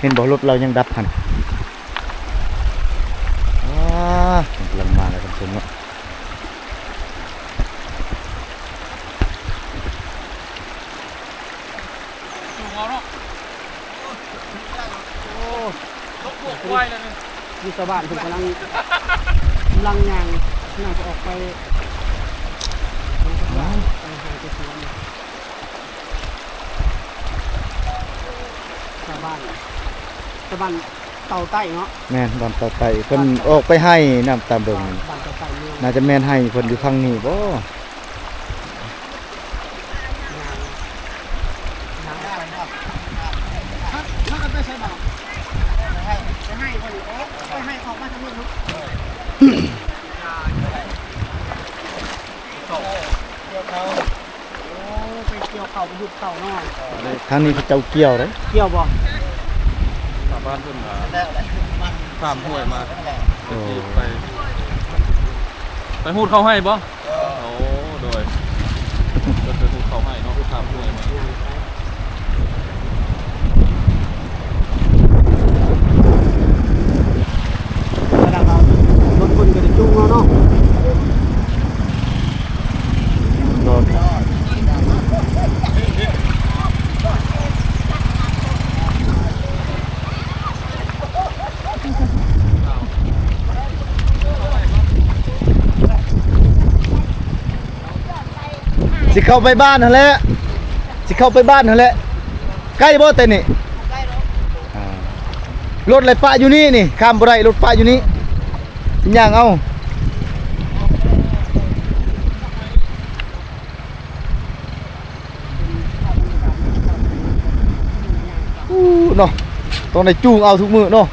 ເຫັນບໍ່ ລົດລາວຍັງດັບຫັ້ນ. ອ້າ ມັນກຳລັງມາແລ້ວທ່ານຜູ້ຊົມເນາະ. ສູງເອົາເນາະ. ໂອ້ ລົດບວກຄວາຍແລ້ວນີ້. ມີຊາວບ້ານເພິ່ນກຳລັງ ກຳລັງຍ່າງ ຍ່າງຈະອອກໄປ ໄປໄຮ່ໄປສວນ. ຊາວບ້ານ ຊາວບ້ານເຕົາໃຕ້ເນາະ. ແມ່ນ ບ້ານເຕົາໃຕ້ ເພິ່ນອອກໄປໄຮ່ນຳຕາມເບິ່ງ. ບ້ານເຕົາໃຕ້ເມືອງ ໜ້າຈະແມ່ນໄຮ່ເພິ່ນຢູ່ຝັ່ງນີ້ບໍ່? ໂອ້ ໄປກ່ຽວເຂົ້າ ໄປຫຸດເຂົ້າເນາະ. ທາງນີ້ເຂົາເຈົ້າກ່ຽວເດ້. ກ່ຽວບໍ່? ຊາວບ້ານເພິ່ນ ຂ້າມຫ້ວຍມາ. ໂອ້ ໄປ ໄປຫຸດເຂົ້າໄຮ່ບໍ່? ໂອ້ ໂດຍ ເພິ່ນໄປຫຸດເຂົ້າໄຮ່ເນາະ ຂ້າມຫ້ວຍມາ. ລົດເພິ່ນກະໄດ້ຈູງເອົາເນາະ. ຊິເຂົ້າໄປບ້ານຫັ້ນແຫຼະ ຊິເຂົ້າໄປບ້ານຫັ້ນແຫຼະ. ໃກ້ບໍ່ແຕ່ນີ້? ອ່າ ລົດໄຫຼປະຢູ່ນີ້ນີ້ ຂ້າມບໍ່ໄດ້ ລົດປະຢູ່ນີ້ ຊິຍ່າງເອົາ. ອູ້ເນາະ ຕ້ອງໄດ້ຈູງເອົາທຸກມື້ເນາະ.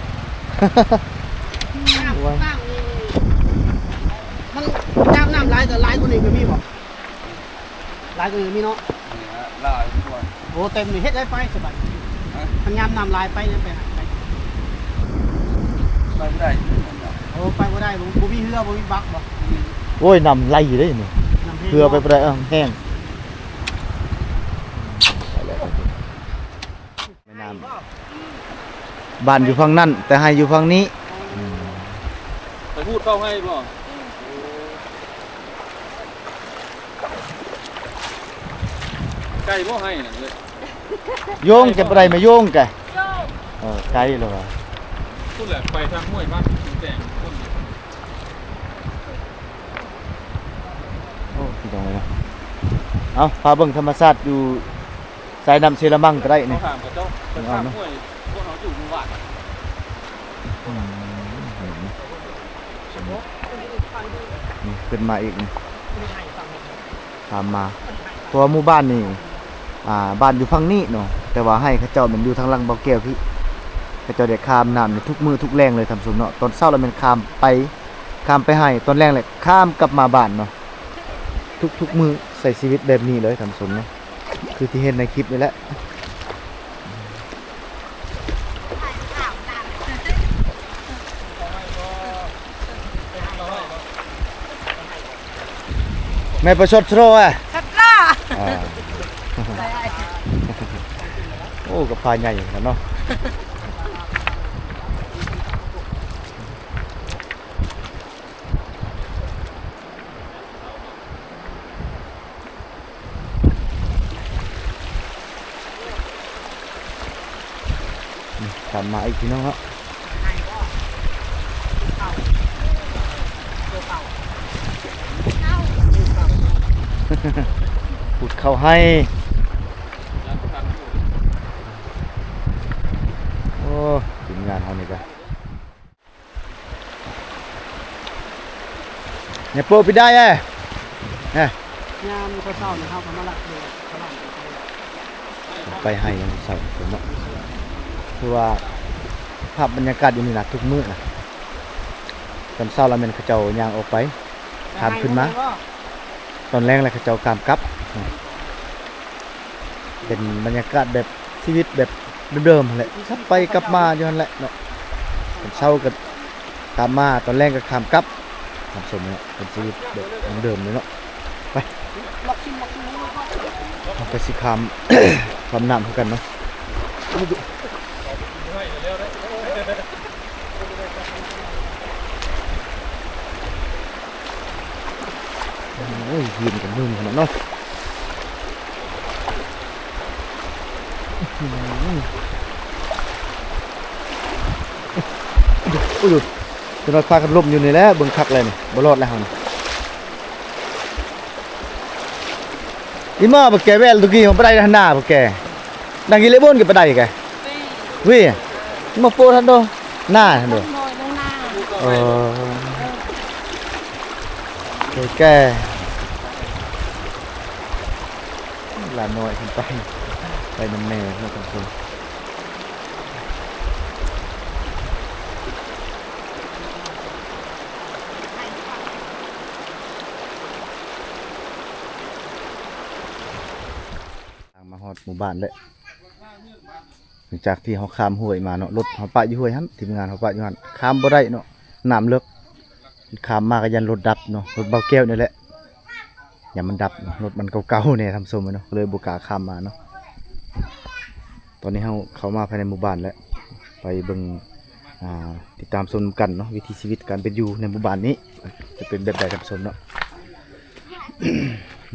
ມັນຍາມນ້ຳຫຼາຍກະຫຼາຍກວ່ານີ້ກະມີບໍ່? ຫຼາຍກວ່ານີ້ກະມີເນາະ. ນີ້ລະຫຼາຍກວ່າ. ໂອ້ ເຕັມນີ້ເຮັດໄດ້ໄປສະບາຍ. ຮະ? ຄັນຍາມນ້ຳຫຼາຍໄປໄດ້ໄປ ໄປບໍ່ໄດ້. ໂອ້ ໄປບໍ່ໄດ້ ບໍ່ ບໍ່ມີເຮືອ ບໍ່ມີບັກບໍ່? ໂອ້ຍ ນ້ຳໄຫຼເດ້ນີ້ ນ້ຳແຮງ ເຮືອໄປບໍ່ໄດ້ ເອີ ແຮງ. ແມ່ນ້ຳ ບ້ານຢູ່ຝັ່ງນັ້ນ ແຕ່ໄຮ່ຢູ່ຝັ່ງນີ້. ອືມ ໄປຫູດເຂົ້າໄຮ່ບໍ່? ໄກບໍ່ໄຮ່ນັ້ນເອີຍ? ໂຍງ ໄກບໍ່? ຈະບໍ່ໄດ້ມາໂຍງກະ ໂຍງ ເອີ ໄກແລ້ວວ່າ ພຸ້ນແຫຼະ ໄປທາງຫ້ວຍບ້ານສີແດງພຸ້ນ. ໂອ້ ພີ່ນ້ອງເອີຍເນາະ ເອົາ ພາເບິ່ງທຳມະຊາດຢູ່ ສາຍນ້ຳເຊລະມັງກະໄດ້ນີ້. ເຂົາຖາມເຂົາເຈົ້າ ເພິ່ນຂ້າມຫ້ວຍ ພວກເຮົາຢູ່ໝູ່ບ້ານ. ອືມ ນີ້ຂຶ້ນມາອີກນີ້ ຂ້າມມາ ເພາະວ່າໝູ່ບ້ານນີ້ ອ່າ ບ້ານຢູ່ຝັ່ງນີ້ເນາະ ແຕ່ວ່າໄຮ່ເຂົາເຈົ້າແມ່ນຢູ່ທາງຫຼັງເບົາແກ້ວພີ້. ເຂົາເຈົ້າໄດ້ຂ້າມນ້ຳນີ້ທຸກມື້ທຸກແລງເລີຍທ່ານຜູ້ຊົມເນາະ. ຕອນເຊົ້າລະແມ່ນຂ້າມໄປ ຂ້າມໄປໄຮ່ ຕອນແລງລະຂ້າມກັບມາບ້ານເນາະ. ທຸກໆມື້ໃຊ້ຊີວິດແບບນີ້ເລີຍທ່ານຜູ້ຊົມເນາະ ຄືທີ່ເຫັນໃນຄລິບນີ້ແຫຼະ. ແມ່ປະຊົດໂຊແອ ຊັດລາ ອ່າ ໂອ້ ກະພາໃຫຍ່ຂະໜາດເນາະ. ນີ້ ຂ້າມມາອີກພີ່ນ້ອງເນາະ ຂຸດເຂົ້າໄຮ່. ໂອ້ ທີມງານເຮົານີ້ກະ ຍາໂປປິດໄດ້ແອ ຍາມເຊົ້າໆນີ້ເຮົາກະມາລັກເລີຍ ໄປໄຮ່ຍາມເຊົ້າເນາະ. ຄືວ່າພາບບັນຍາກາດຢູ່ນີ້ນະ ທຸກມື້ນະ ຕອນເຊົ້າລະແມ່ນເຂົາເຈົ້າຍ່າງອອກໄປ ຂ້າມຂຶ້ນມາ ຕອນແລງລະເຂົາເຈົ້າຂ້າມກັບ. ເປັນບັນຍາກາດແບບຊີວິດແບບເດີມໆຫັ້ນແຫຼະ ກັບໄປກັບມາຢູ່ຫັ້ນແຫຼະເນາະ. ຕອນເຊົ້າກະຂ້າມມາ ຕອນແລງກະຂ້າມກັບ ທ່ານຜູ້ຊົມເນາະ. ເປັນຊີວິດແບບເດີມເລີຍເນາະ. ໄປ ເຮົາກະຊິຂ້າມ ຂ້າມນ້ຳຄືກັນເນາະ. ໂອ້ ໂອ້ຍ ຢືນກັນມຶນຂະໜາດເນາະ. ໂອ້ຍ ໂອ້ຍ ໂອ້ຍ ຈົນວ່າພາກັນລົ້ມຢູ່ນີ້ແຫຼະ ເບິ່ງຄັກແລ້ວນີ້ ບໍ່ລອດແລ້ວເຮົານີ້. ອີ່ໝໍ້ ພວກແກແວ່ນຕຸກີ້ ມັນໄປໄດ້ຫັ້ນນາ ພວກແກ ນັ່ງກິນເລບົນກັນໄປໄດ້ແກ ວິ ມາໂປະທັນໂດ ໜ້າທັນໂດ ໂອ້ຍ ໂອເຄ ຫຼານນ້ອຍຂຶ້ນໄປ ໄປນຳແມ່ເນາະ ທ່ານຜູ້ຊົມ. ທາງມາຮອດໝູ່ບ້ານແລ້ວ ຫຼັງຈາກທີ່ເຮົາຂ້າມຫ້ວຍມາເນາະ ລົດເຮົາປະຢູ່ຫ້ວຍຫັ້ນ ທີມງານເຮົາປະຢູ່ຫັ້ນ ຂ້າມບໍ່ໄດ້ເນາະ ນ້ຳເລິກ ຂ້າມມາກໍຢ້ານລົດດັບເນາະ ລົດເບົາແກ້ວນີ້ແຫຼະ ຢ້ານມັນດັບເນາະ ລົດມັນເກົ່າໆແດ່ທ່ານຜູ້ຊົມເນາະ ກໍເລີຍບໍ່ກ້າຂ້າມມາເນາະ. ຕອນນີ້ເຮົາເຂົ້າມາພາຍໃນໝູ່ບ້ານແລ້ວ ໄປເບິ່ງ ອ່າ ຕິດຕາມຊົມນຳກັນເນາະ ວິຖີຊີວິດການເປັນຢູ່ໃນໝູ່ບ້ານນີ້ ຈະເປັນແບບໃດທ່ານຜູ້ຊົມເນາະ.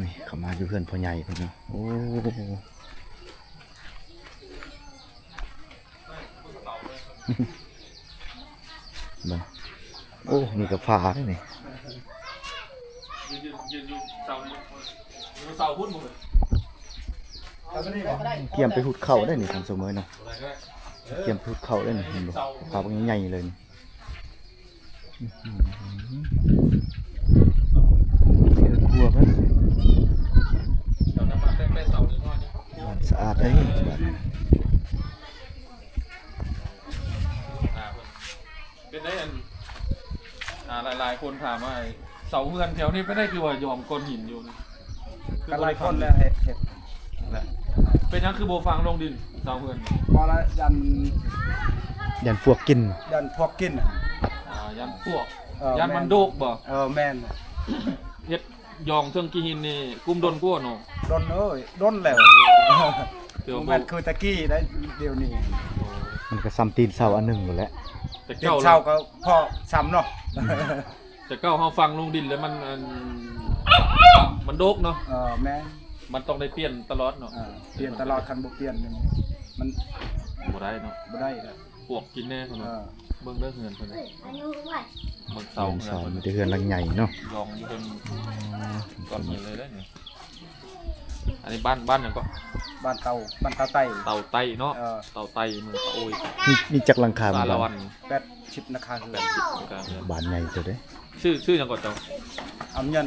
ນີ້ເຂົ້າມາຢູ່ເຮືອນພໍ່ໃຫຍ່ເພິ່ນເນາະ ໂອ້ ເບິ່ງ ໂອ້ ມີກະຝາເດ້ນີ້ ກຽມໄປຫຸດເຂົ້າໄດ້ນີ້ ທ່ານຜູ້ຊົມເອີຍເນາະ ກຽມໄປຫຸດເຂົ້າໄດ້ນີ້ ເຫັນບໍ່ ກະຝາບັກໃຫຍ່ເລີຍນີ້. ເຮືອນຄົວເພິ່ນ ບ້ານສະອາດເດ້ ບ້ານ ເປັນໄດ໋ ອັນ ອ່າ ຫຼາຍໆຄົນຖາມວ່າ ເສົາເຮືອນແຖວນີ້ເປັນໄດ ຄືວ່າຢອມກ້ອນຫີນຢູ່ນີ້ ກໍຫຼາຍຄົນແລ້ວເຮັດ ເຮັດ ເປັນຫຍັງຄືບໍ່ຝັງລົງດິນເສົາເຮືອນ? ບໍ່ລະ ຢ້ານ ຢ້ານປວກກິນ ຢ້ານປວກກິນ ອ່າ ຢ້ານປວກ ເອີ ຢ້ານມັນໂດກບໍ່? ເອີ ແມ່ນ ເຮັດຢອງເທິງຂີ້ຫີນນີ້ກຸ້ມດົນກວ່າເນາະ? ດົນເອີຍ ດົນແລ້ວ ບໍ່ແມ່ນຄືແຕ່ກີ້ໄດ໋ ດຽວນີ້ ມັນກໍສ່ຳຕີນເສົາອັນໜຶ່ງພຸ້ນແຫຼະ ແຕ່ເກົ່າ ຕີນເສົາກໍພໍສ່ຳເນາະ. ແຕ່ເກົ່າເຮົາຝັງລົງດິນແລ້ວມັນ ອັນ ມັນໂດກເນາະ. ເອີ ແມ່ນ ມັນຕ້ອງໄດ້ປ່ຽນຕະຫຼອດເນາະ. ເອີ ປ່ຽນຕະຫຼອດ ຄັນບໍ່ປ່ຽນມັນ ມັນບໍ່ໄດ້ເນາະ ບໍ່ໄດ້ແລ້ວ ປວກກິນແນ່ເນາະ. ເອີ ເບິ່ງເດີເຮືອນເພິ່ນ ເບິ່ງເສົາເຮືອນເພິ່ນ ມີແຕ່ເຮືອນຫຼັງໃຫຍ່ເນາະ ຢອງຢູ່ເທິງ ອືມ ກ້ອນຫີນເລີຍເດ້ນີ້. ອັນນີ້ບ້ານ ບ້ານຫຍັງເກາະ? ບ້ານເຕົາ ບ້ານເຕົາໄຕ້ ເຕົາໄຕ້ເນາະ. ເອີ ເຕົາໄຕ້ ເມືອງຕະໂອ້ຍ. ມີ ມີຈັກຫຼັງຄາ? ສາລະວັນ ແປດສິບຫຼັງຄາເຮືອນ. ບ້ານໃຫຍ່ເຕີບເດ້. ຊື່ ຊື່ຫຍັງເກາະເຈົ້າ? ອຳເຍິນ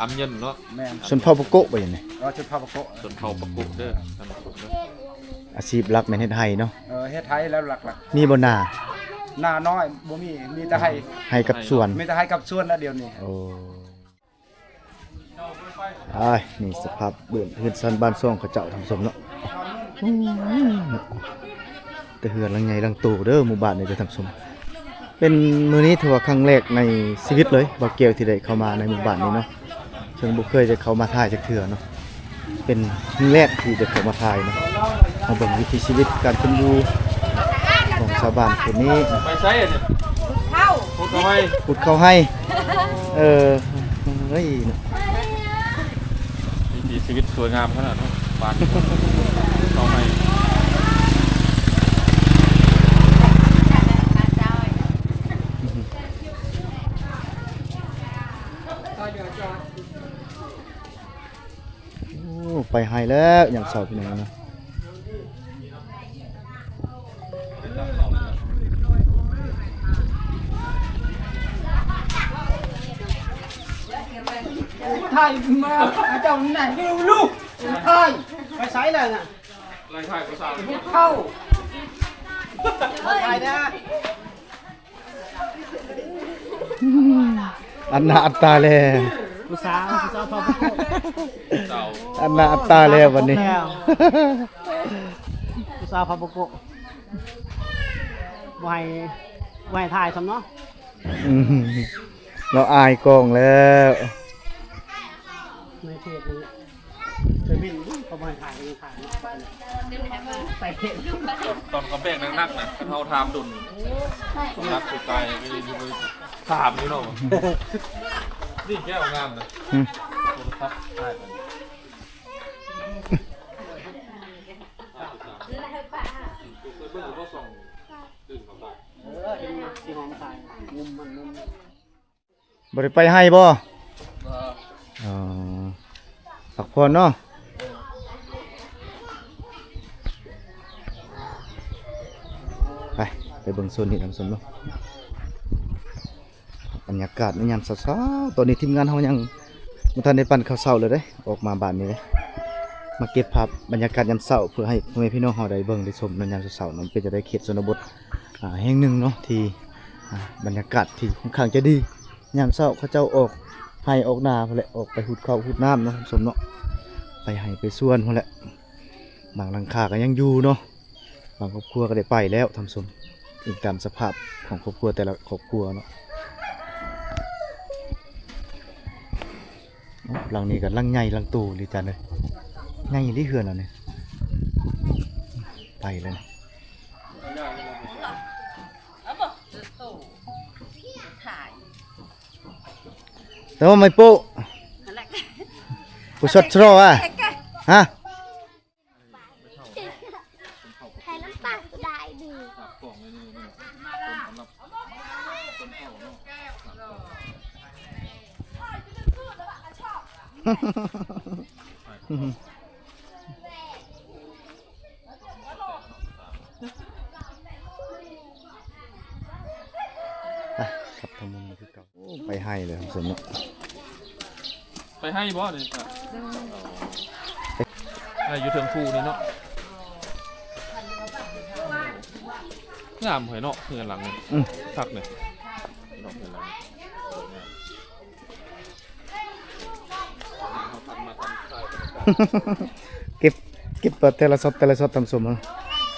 ອຳເຍີນເນາະ. ແມ່ນ ຊົນເຜົ່າປະໂກະບໍ່ນີ້? ເອີ ຊົນເຜົ່າປະໂກະ ຊົນເຜົ່າປະໂກະເດີ ທ່ານຜູ້ຊົມເດີ. ອາຊີບຫຼັກແມ່ນເຮັດໄຮ່ເນາະ? ເອີ ເຮັດໄຮ່ແລ້ວຫຼັກໆ. ມີບໍ່ນາ? ນານ້ອຍບໍ່ມີ ມີແຕ່ໄຮ່ ໄຮ່ກັບສວນ. ມີແຕ່ໄຮ່ກັບສວນລະດຽວນີ້. ໂອ້ ອ້າຍ ນີ້ສະພາບເບື້ອງເຮືອນຊານບ້ານຊ່ອງເຂົາເຈົ້າ ທ່ານຜູ້ຊົມເນາະ. ອືມ ແຕ່ເຮືອນຫຼັງໃຫຍ່ຫຼັງໂຕເດີ ໝູ່ບ້ານນີ້ເດີທ່ານຜູ້ຊົມ. ເປັນ ມື້ນີ້ຖືວ່າຄັ້ງແລກໃນຊີວິດເລີຍ ບ່າວແກ້ວທີ່ໄດ້ເຂົ້າມາໃນໝູ່ບ້ານນີ້ເນາະ ເຊິ່ງບໍ່ເຄີຍໄດ້ເຂົ້າມາຖ່າຍຈັກເທື່ອເນາະ. ເປັນຄັ້ງແລກທີ່ໄດ້ເຂົ້າມາຖ່າຍເນາະ ມາເບິ່ງວິຖີຊີວິດການເປັນຢູ່ຂອງຊາວບ້ານຄົນນີ້. ໄປໃສອັນນີ້? ເຂົ້າ ຂຸດເຂົ້າໄຮ່ ຂຸດເຂົ້າໄຮ່. ເອີ ເອີຍ ວິຖີຊີວິດສວຍງາມຂະໜາດເນາະ ບ້ານເຂົ້າໄຮ່. ໂອ້ ໄປໄຮ່ແລ້ວຍາມເຊົ້າ ພີ່ນ້ອງເນາະ. ຖ່າຍມາເຈົ້ານັ້ນ ລູກ ຖ່າຍໄປໃສແລ້ວນະ? ໄລ່ຖ່າຍຜູ້ສາວ ເຮັດເຂົ້າ ຖ່າຍເດີ. ອັນໜ້າອັນຕາແລ ຜູ້ສາວ ຜູ້ສາວພາໄປໂກະ ອັນໜ້າອັນຕາແລບັດນີ້ ຜູ້ສາວພາໄປໂກະ ບໍ່ໃຫ້ ບໍ່ໃຫ້ຖ່າຍຊ້ຳເນາະ. ອືມ ລາວອາຍກ້ອງແລ້ວ ໃນເພຈນີ້ ເປັນເຂົາບໍ່ໃຫ້ຖ່າຍ ກໍຍັງຖ່າຍເນາະ. ຕອນເຂົາແບກໜັກໆນະ ຄັນເຮົາຖາມດົນ ໜັກຊິຕາຍ ໄປຢູ່ ຖາມຢູ່ເນາະ. ນີ້ແກ້ວງາມນະ ອືມ ໂທລະສັບຖ່າຍໄປ. ບໍ່ໄດ້ໄປໄຮ່ບໍ່? ບໍ່. ອໍ ພັກຜ່ອນເນາະ. ໄປ ໄປເບິ່ງໂຊນນີ້ທ່ານຜູ້ຊົມເນາະ. ບັນຍາກາດໃນຍາມເຊົ້າໆ ຕອນນີ້ທີມງານເຮົາຍັງບໍ່ທັນໄດ້ປັ້ນເຂົ້າເຊົ້າເລີຍເດ້ ອອກມາບາດນີ້ເດ້ ມາເກັບພາບບັນຍາກາດຍາມເຊົ້າ ເພື່ອໃຫ້ພໍ່ແມ່ພີ່ນ້ອງເຮົາໄດ້ເບິ່ງໄດ້ຊົມໃນຍາມເຊົ້າໆເນາະ. ເປັນຈັ່ງໃດ ເຂດຊົນນະບົດ ອ່າ ແຫ່ງໜຶ່ງເນາະ ທີ່ ອ່າ ບັນຍາກາດທີ່ຄ່ອນຂ້າງຈະດີ ຍາມເຊົ້າເຂົາເຈົ້າອອກໄຮ່ອອກນາພຸ້ນແຫຼະ ອອກໄປຫຸດເຂົ້າຫຸດນ້ຳເນາະທ່ານຜູ້ຊົມເນາະ ໄປໄຮ່ໄປສວນພຸ້ນແຫຼະ. ບາງຫຼັງຄາກໍຍັງຢູ່ເນາະ ບາງຄອບຄົວກໍໄດ້ໄປແລ້ວທ່ານຜູ້ຊົມ ອີງຕາມສະພາບຂອງຄອບຄົວແຕ່ລະຄອບຄົວເນາະ. ໂອ້ ຫຼັງນີ້ກໍຫຼັງໃຫຍ່ຫຼັງໂຕອີ່ຫຼີຈານເອີຍ ໃຫຍ່ອີ່ຫຼີເຮືອນຫຼັງນີ້ ໄປແລ້ວນະ. ແຕ່ວ່າໄມໂປ້ ຜູ້ຊັດຊຣໍອະ ຮະ? ໃຫ້ນ້ຳປາສະບາຍດີ. ໄປ ກັບທາງມຸມຄືເກົ່າ. ໂອ້ ໄປໄຮ່ເລີຍທ່ານຜູ້ຊົມເນາະ. ໄປໄຮ່ບໍ່ນີ້? ໄຮ່ຢູ່ເທິງພູນີ້ເນາະ. ງາມເຮີຍເນາະ ເຮືອນຫຼັງນີ້. ອືມ ຄັກເລີຍເນາະ ເຮືອນຫຼັງນີ້. ເກັບ ເກັບແຕ່ລະຊັອດ ແຕ່ລະຊັອດທ່ານຜູ້ຊົມເນາະ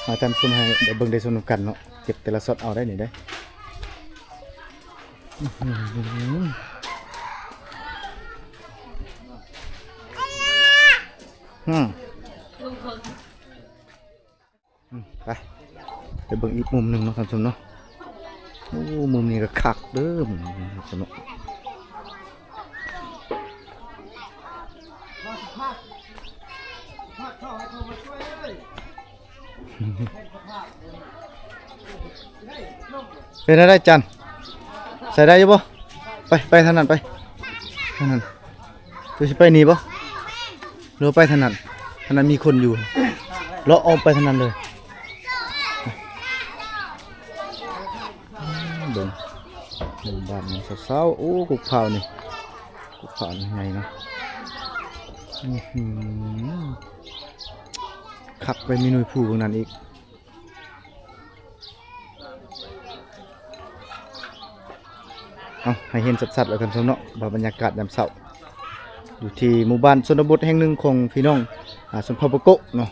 ໃຫ້ທ່ານຜູ້ຊົມ ໃຫ້ໄດ້ເບິ່ງໄດ້ຊົມນຳກັນເນາະ. ເກັບແຕ່ລະຊັອດເອົາໄດ້ນີ້ເດ້. ອືມ ອືມ ອືມ ໄປ ໄປເບິ່ງອີກມຸມໜຶ່ງເນາະທ່ານຜູ້ຊົມເນາະ. ໂອ້ ມຸມນີ້ກໍຄັກເດີ ມຸມນີ້ທ່ານຜູ້ຊົມເນາະ. ເປັນແນວໃດຈັນ? ໃສ່ໄດ້ຢູ່ບໍ່? ໄປ ໄປທາງນັ້ນ ໄປທາງນັ້ນ. ເຈົ້າຊິໄປນີ້ບໍ່? ຫຼືວ່າໄປທາງນັ້ນ? ທາງນັ້ນມີຄົນຢູ່ ເລາະອ້ອມໄປທາງນັ້ນເລີຍ. ເບິ່ງ ເບິ່ງບ້ານຍາມເຊົ້າໆ. ໂອ້ ກົກພ້າວນີ້ ກົກພ້າວນີ້ໃຫຍ່ເນາະ. ອື ຄັກໄປມີໜ່ວຍພູເບິ່ງນັ້ນອີກ. ເອົາ ໃຫ້ເຫັນຊັດໆແລ້ວທ່ານຜູ້ຊົມເນາະ ວ່າບັນຍາກາດຍາມເຊົ້າ ຢູ່ທີ່ໝູ່ບ້ານຊົນນະບົດແຫ່ງໜຶ່ງຂອງພີ່ນ້ອງ ອາ ຊົນເຜົ່າປາໂກະເນາະ.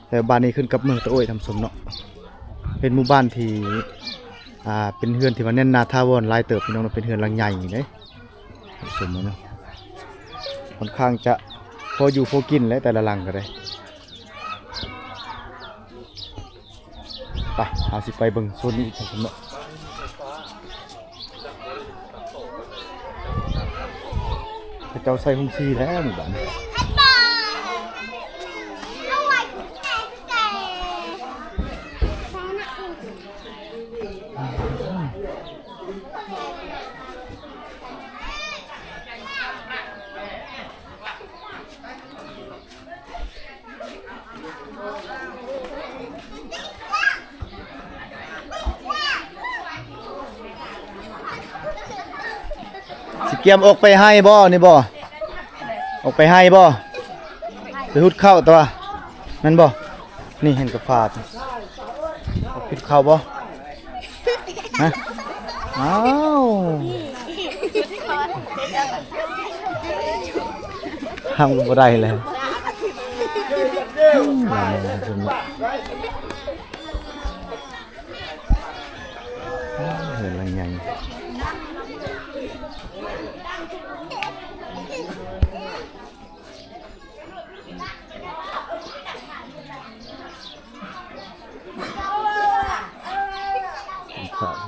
ແຕ່ບ້ານນີ້ຂຶ້ນກັບເມືອງຕະໂອ້ຍທ່ານຜູ້ຊົມເນາະ. ເປັນໝູ່ບ້ານທີ່ ອາ ເປັນເຮືອນທີ່ວ່າແໜ້ນໜາຖາວອນຫຼາຍເຕີບ ພີ່ນ້ອງເນາະ. ເປັນເຮືອນຫຼັງໃຫຍ່ນີ້ເດ້ທ່ານຜູ້ຊົມເນາະ. ຂ້ອນຂ້າງຈະພໍຢູ່ພໍກິນແຫຼະ ແຕ່ລະຫຼັງກໍໄດ້. ໄປ ເຮົາຊິໄປເບິ່ງໂຊນນີ້ອີກເນາະ. ເຂົາເຈົ້າໃສ່ໂຮງສີແລ້ວນີ້ບາດນີ້. ຊິກຽມອອກໄປໄຮ່ບໍ່ນີ້ບໍ່? ອອກໄປໄຮ່ບໍ່? ໄປຫຸດເຂົ້າຕົວະ ແມ່ນບໍ່? ນີ້ເຫັນກັບຟ້າ ເອົາກິນເຂົ້າບໍ່? ຮະ? ອ້າວ ທຳກໍບໍ່ໄດ້ແລ້ວ. ອືມ ເຮືອນຫຼັງໃຫຍ່.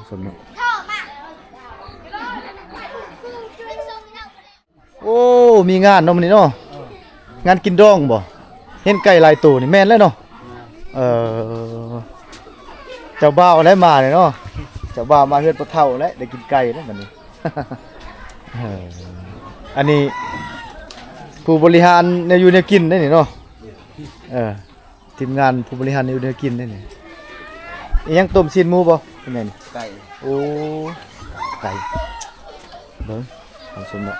ສົມເນາະ. ໂອ້ ມີງານເນາະມື້ນີ້ເນາະ. ເອີ ງານກິນດອງບໍ່? ເຫັນໄກ່ຫຼາຍໂຕນີ້ ແມ່ນແລ້ວເນາະ. ເອີ ເຈົ້າບ່າວແຫຼະມານີ້ເນາະ. ເຈົ້າບ່າວມາເຮືອນພໍ່ເຖົ້າແຫຼະ ໄດ້ກິນໄກ່ແລ້ວບັດນີ້. ເອີ ອັນນີ້ຜູ້ບໍລິຫານແນວຢູ່ແນວກິນເດ້ນີ້ເນາະ. ເອີ ທີມງານຜູ້ບໍລິຫານແນວຢູ່ແນວກິນເດ້ນີ້. ອີຫຍັງ ຕົ້ມຊີ້ນໝູບໍ່? ເປັນຫຍັງນີ້? ໄກ່. ໂອ້ ໄກ່. ເບິ່ງ ທ່ານຜູ້ຊົມເນາະ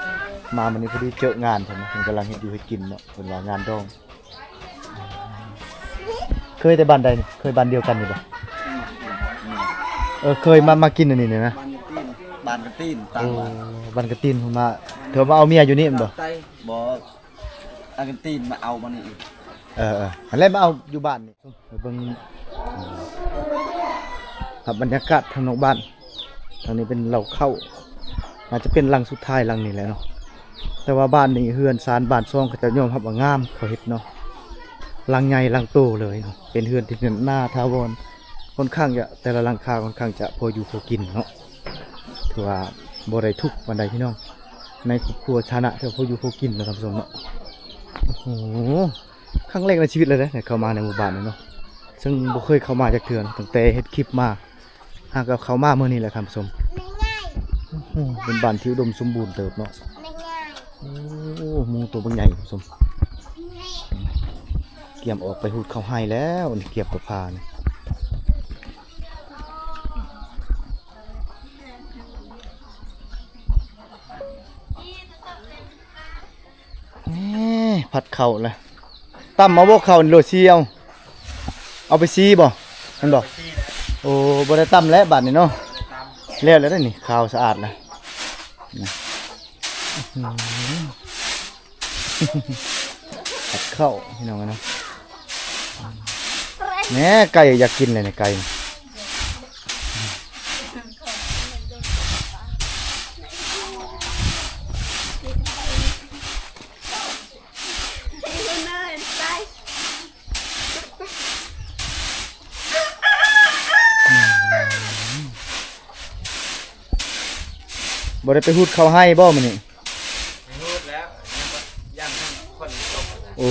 ມາມື້ນີ້ພໍດີເຈີງານເພິ່ນເນາະ ເພິ່ນກຳລັງເຮັດຢູ່ເຮັດກິນເນາະ ເພິ່ນວ່າງານດອງ. ເຄີຍແຕ່ບ້ານໃດນີ້? ເຄີຍບ້ານດຽວກັນນີ້ບໍ່? ເອີ ເຄີຍມາ ມາກິນອັນນີ້ນີ້ນະ. ບ້ານກະຕີນ ບ້ານກະຕີນ ຕ່າງບ້ານ. ໂອ້ ບ້ານກະຕີນ ເພິ່ນມາ ເທື່ອມາເອົາເມຍຢູ່ນີ້ແມ່ນບໍ່? ບໍ່ ອາເຈນຕິນມາເອົາມານີ້ອີກ. ເອີໆ ຫັ້ນແຫຼະ ມາເອົາຢູ່ບ້ານນີ້. ໄປເບິ່ງ ອືມ ພາບບັນຍາກາດທາງນອກບ້ານ. ທາງນີ້ເປັນເລົ້າເຂົ້າ ໜ້າຈະເປັນຫຼັງສຸດທ້າຍຫຼັງນີ້ແຫຼະເນາະ. ແຕ່ວ່າບ້ານນີ້ ເຮືອນຊານບ້ານຊ່ອງ ເຂົາເຈົ້າຍອມຮັບວ່າງາມ ເຂົາເຮັດເນາະ. ຫຼັງໃຫຍ່ຫຼັງໂຕເລີຍເນາະ ເປັນເຮືອນທີ່ໜາຖາວອນ ຄ່ອນຂ້າງຈະ ແຕ່ລະຫຼັງຄາຄ່ອນຂ້າງຈະພໍຢູ່ພໍກິນເນາະ. ຖືວ່າບໍ່ໄດ້ທຸກປານໃດພີ່ນ້ອງ ໃນຄອບຄົວຖານະທີ່ພໍຢູ່ພໍກິນເນາະ ທ່ານຜູ້ຊົມເນາະ. ໂອ້ໂຫ ຄັ້ງແລກໃນຊີວິດເລີຍເດ້ ໄດ້ເຂົ້າມາໃນໝູ່ບ້ານນີ້ເນາະ ເຊິ່ງບໍ່ເຄີຍເຂົ້າມາຈັກເທື່ອເນາະ ຕັ້ງແຕ່ເຮັດຄລິບມາ ຫາກໍເຂົ້າມາມື້ນີ້ແຫຼະ ທ່ານຜູ້ຊົມ. ໂອ້ໂຫ ເປັນບ້ານທີ່ອຸດົມສົມບູນເຕີບເນາະ. ໂອ້ ໝູໂຕບັກໃຫຍ່ ທ່ານຜູ້ຊົມ ກຽມອອກໄປຮູດເຂົ້າໄຮ່ແລ້ວ ນີ້ ກຽມກັບພານີ້. ນີ້ ຜັດເຂົ້າລະ ຕຳເອົາບໍ່ເຂົ້ານີ້ ໂລດ ສີເອົາ ເອົາໄປສີບໍ່ ແມ່ນບໍ່? ໂອ້ ບໍ່ໄດ້ຕຳແລ້ວບາດນີ້ເນາະ. ແລ້ວແລ້ວເດ້ນີ້ ຂາວສະອາດລະ. ອືມ ຜັດເຂົ້າພີ່ນ້ອງເອີຍເນາະ. ແນ່ ໄກ່ຢາກກິນເລີຍນີ້ ໄກ່. ບໍ່ໄດ້ໄປຮູດເຂົ້າໄຮ່ບໍ່ມື້ນີ້? ໄປຮູດແລ້ວ ຍັງບໍ່ ຢ້ານຄົນຕົກ. ໂອ້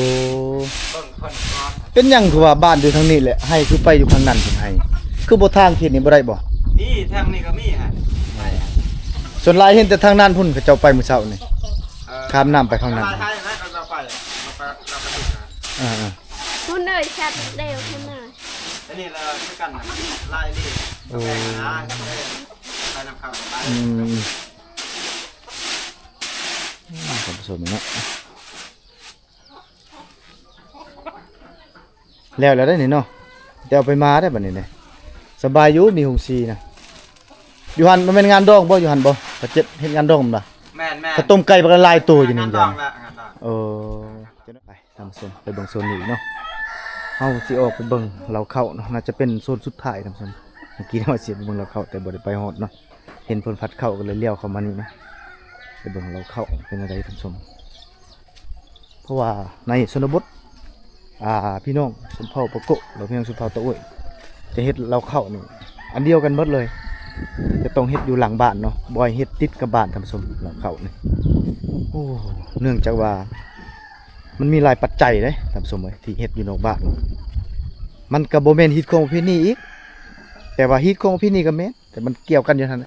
ເບິ່ງຄົນກ່ອນ. ເປັນຫຍັງຄືວ່າບ້ານຢູ່ທາງນີ້ແຫຼະ ໄຮ່ຄືໄປຢູ່ທາງນັ້ນພຸ້ນ ໄຮ່ ຄືບໍ່ທາງເຂດນີ້ບໍ່ໄດ້ບໍ່? ນີ້ ທາງນີ້ກໍມີຫັ້ນ. ສ່ວນຫຼາຍເຫັນແຕ່ທາງນັ້ນພຸ້ນ ເຂົາເຈົ້າໄປມື້ເຊົ້ານີ້. ເອີ ຂ້າມນ້ຳໄປທາງນັ້ນ. ຫຼາຍໄຮ່ນະ ເຂົາເຈົ້າໄປ ເຂົາໄປ ເຂົາໄປ ອ່າໆ ພຸ້ນເອີຍ ຊັດແລ້ວພຸ້ນເອີຍ. ອັນນີ້ລະຄືກັນນະ ຫຼາຍດີ. ໂອ້ ແປງນາ ໄປນຳເຂົາໄປ. ອືມ ອືມ ທ່ານຜູ້ຊົມເນາະ ແລ້ວແລ້ວເດ້ນີ້ເນາະ ແຕ່ເອົາໄປມາໄດ້ບັດນີ້ເດ້. ສະບາຍຢູ່ ມີໂຮງສີນະ ຢູ່ຫັ້ນ. ບໍ່ແມ່ນງານດອງບໍ່ ຢູ່ຫັ້ນບໍ່? ເຂົາເຈັດເຮັດງານດອງແມ່ນບໍ່? ແມ່ນໆ ເຂົາຕົ້ມໄກ່ບັກຫຼາຍໂຕຢູ່ນີ້. ງານດອງລະ ງານດອງ. ໂອ້ ໄປ ທ່ານຜູ້ຊົມ ໄປເບິ່ງໂຊນນີ້ອີກເນາະ. ເຮົາຊິອອກໄປເບິ່ງເລົ້າເຂົ້າເນາະ ໜ້າຈະເປັນໂຊນສຸດທ້າຍ ທ່ານຜູ້ຊົມ. ເມື່ອກີ້ເຮົາຊິໄປເບິ່ງເລົ້າເຂົ້າ ແຕ່ບໍ່ໄດ້ໄປຮອດເນາະ ເຫັນເພິ່ນຜັດເຂົ້າ ກໍເລີຍລ້ຽວເຂົ້າມານີ້ເນາະ. ໄປເບິ່ງເລົ້າເຂົ້າເປັນຈັ່ງໃດ ທ່ານຜູ້ຊົມ. ເພາະວ່າໃນຊົນນະບົດ ອ່າ ພີ່ນ້ອງຊົນເຜົ່າປາໂກະ ຫຼື ພີ່ນ້ອງຊົນເຜົ່າຕາໂອ້ຍ ຈະເຮັດເລົ້າເຂົ້ານີ້ອັນດຽວກັນໝົດເລີຍ. ຈະຕ້ອງເຮັດຢູ່ຫຼັງບ້ານເນາະ ບໍ່ໃຫ້ເຮັດຕິດກັບບ້ານ ທ່ານຜູ້ຊົມ. ເລົ້າເຂົ້ານີ້ ໂອ້ ເນື່ອງຈາກວ່າ ມັນມີຫຼາຍປັດໄຈເດ້ ທ່ານຜູ້ຊົມເອີຍ ທີ່ເຮັດຢູ່ນອກບ້ານ. ມັນກໍບໍ່ແມ່ນຮີດຄອງປະເພນີອີກ ແຕ່ວ່າຮີດຄອງປະເພນີກໍແມ່ນ ແຕ່ມັນກ່ຽວກັນຢູ່ຫັ້ນ.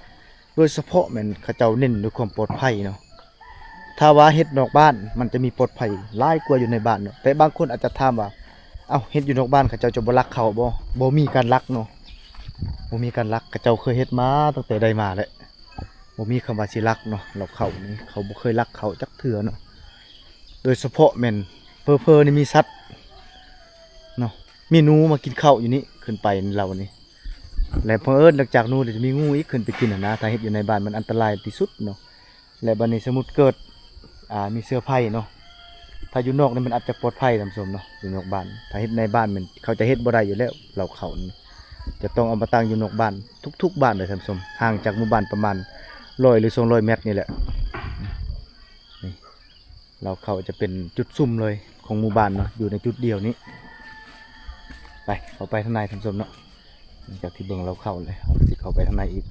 ໂດຍສະເພາະແມ່ນເຂົາເຈົ້າເນັ້ນດ້ວຍຄວາມປອດໄພເນາະ. ຖ້າວ່າເຮັດນອກບ້ານ ມັນຈະມີປອດໄພຫຼາຍກວ່າຢູ່ໃນບ້ານເນາະ. ແຕ່ບາງຄົນອາດຈະຖາມວ່າ ເອົ້າ ເຮັດຢູ່ນອກບ້ານ ເຂົາເຈົ້າຈະບໍ່ລັກເຂົ້າບໍ່? ບໍ່ມີການລັກເນາະ ບໍ່ມີການລັກ. ເຂົາເຈົ້າເຄີຍເຮັດມາຕັ້ງແຕ່ໃດມາແຫຼະ. ບໍ່ມີຄຳວ່າຊິລັກເນາະ ເລົ້າເຂົ້ານີ້ ເຂົາບໍ່ເຄີຍລັກເຂົ້າຈັກເທື່ອເນາະ. ໂດຍສະເພາະແມ່ນເຜີໆນີ້ມີສັດເນາະ ມີໜູມາກິນເຂົ້າຢູ່ນີ້ ຂຶ້ນໄປເລົ້ານີ້ ແລະ ເຜີອິນຫຼັງຈາກໜູ ແລ້ວຈະມີງູອີກຂຶ້ນໄປກິນຫັ້ນນະ. ຖ້າເຮັດຢູ່ໃນບ້ານມັນອັນຕະລາຍທີ່ສຸດເນາະ. ແລະ ບັດນີ້ສົມມຸດເກີດ ອ່າ ມີເຊື້ອໄພເນາະ ຖ້າຢູ່ນອກນີ້ມັນອາດຈະປອດໄພ ທ່ານຜູ້ຊົມເນາະ ຢູ່ນອກບ້ານ. ຖ້າເຮັດໃນບ້ານແມ່ນເຂົາຈະເຮັດບໍ່ໄດ້ຢູ່ແລ້ວ ເລົ້າເຂົ້ານີ້ ຈະຕ້ອງເອົາມາຕັ້ງຢູ່ນອກບ້ານ ທຸກໆບ້ານເລີຍ ທ່ານຜູ້ຊົມ ຫ່າງຈາກໝູ່ບ້ານປະມານຮ້ອຍ ຫຼື ສອງຮ້ອຍແມັດນີ້ແຫຼະ. ນີ້ ເລົ້າເຂົ້າຈະເປັນຈຸດສຸມເລີຍຂອງໝູ່ບ້ານເນາະ ຢູ່ໃນຈຸດດຽວນີ້. ໄປ ເຂົ້າໄປທາງໃນ ທ່ານຜູ້ຊົມເນາະ. ຫຼັງຈາກທີ່ເບິ່ງເລົ້າເຂົ້າແລ້ວ ເຮົາກໍຊິເຂົ້າໄປທາງໃນອີກ.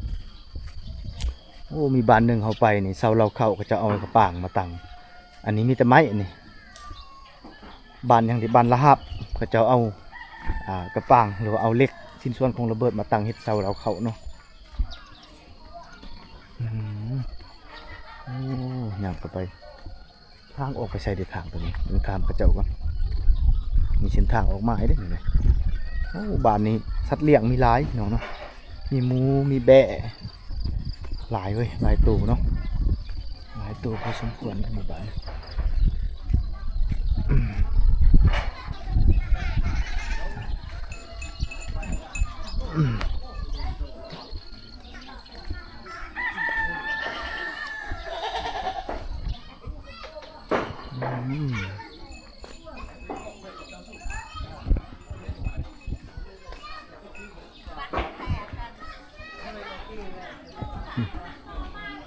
ໂອ້ ມີບ້ານໜຶ່ງເຮົາໄປນີ້ ເສົາເລົ້າເຂົ້າເຂົາເຈົ້າເອົາກະປາງມາຕັ້ງ. ອັນນີ້ມີແຕ່ໄມ້ນີ້. ບ້ານຫຍັງ ທີ່ບ້ານລະຫາບ ເຂົາເຈົ້າເອົາ ອ່າ ກະປາງ ຫຼືວ່າເອົາເຫຼັກ ຊິ້ນສ່ວນຂອງລະເບີດມາຕັ້ງເຮັດເສົາເລົ້າເຂົ້າເນາະ. ອືມ ໂອ້ ຍ່າງເຂົ້າໄປ ທາງອອກໄປໃສເດ ທາງໂຕນີ້? ຕ້ອງຖາມເຂົາເຈົ້າກ່ອນ. ມີເສັ້ນທາງອອກມາໃຫ້ເດ້ນີ້. ໂອ້ ບ້ານນີ້ສັດລ້ຽງມີຫຼາຍເນາະ ເນາະ ມີໝູ ມີແບ້ ຫຼາຍເວີຍ ຫຼາຍໂຕເນາະ ຫຼາຍໂຕພໍສົມຄວນໃນໝູ່ບ້ານ.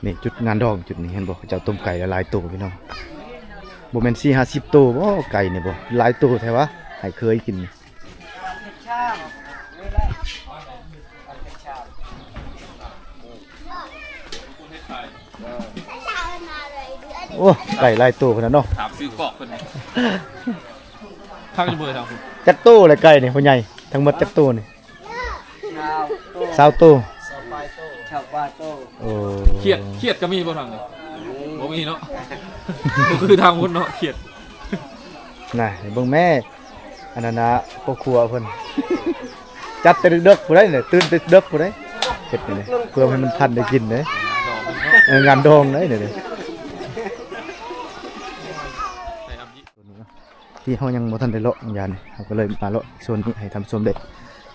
ນີ້ຈຸດງານດອງ ຈຸດນີ້ເຫັນບໍ່? ເຂົາເຈົ້າຕົ້ມໄກ່ຫຼາຍໆໂຕພີ່ນ້ອງ. ບໍ່ແມ່ນສີ່ຫ້າສິບໂຕບໍ່ໄກ່ນີ້ບໍ່? ຫຼາຍໂຕແທ້ວະ ໃຫ້ເຄີຍກິນ. ໂອ້ ໄກ່ຫຼາຍໂຕຂະໜາດເນາະ. ຖາມຊື້ຄອກເພິ່ນ ຄັກຢູ່ເບີທາງພຸ້ນ. ຈັກໂຕລະໄກ່ນີ້ພໍ່ໃຫຍ່? ທັງໝົດຈັກໂຕນີ້? ຊາວໂຕ ຊາວໂຕ ຊາວປາຍໂຕ ຊາວປາຍໂຕ. ໂອ້ ຂຽດ ຂຽດກໍມີບໍ່ທາງນີ້? ບໍ່ມີເນາະ ບໍ່ຄືທາງພຸ້ນເນາະ ຂຽດ. ນະ ເບິ່ງແມ່ ອັນນັ້ນນະ ພໍ່ຄົວເພິ່ນ ຈັດແຕ່ເດິກໆ ຜູ້ໃດນີ້ ຕື່ນແຕ່ເດິກຜູ້ໃດ ເຮັດນີ້ ເພື່ອໃຫ້ມັນທັນໄດ້ກິນເດ້. ເອີ ງານດອງເດ້ນີ້. ທີ່ເຮົາຍັງບໍ່ທັນໄດ້ເລາະ ຢ່າງນີ້ ເຮົາກໍເລີຍມາເລາະໂຊນນີ້ໃຫ້ທ່ານຜູ້ຊົມໄດ້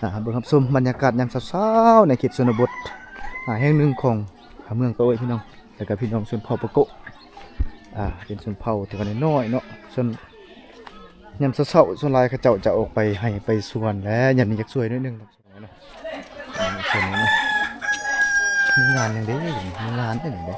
ອ່າ ເບິ່ງຮັບຊົມບັນຍາກາດຍາມເຊົ້າໆ ໃນເຂດຊົນນະບົດ ອ່າ ແຫ່ງໜຶ່ງຂອງ ອ່າ ເມືອງຕະໂອ້ຍ ພີ່ນ້ອງ ແລ້ວກໍພີ່ນ້ອງຊົນເຜົ່າປາໂກະ ອ່າ ເປັນຊົນເຜົ່າທີ່ວ່ານ້ອຍໆເນາະ. ສ່ວນຍາມເຊົ້າໆ ສ່ວນຫຼາຍເຂົາເຈົ້າຈະອອກໄປໄຮ່ໄປສວນ ແລະ ຍາມນີ້ຢາກຊ່ວຍໜ້ອຍໜຶ່ງ. ເນາະ ມີງານຫຍັງເດ້ ມີງານເດ້ນີ້ເດ້.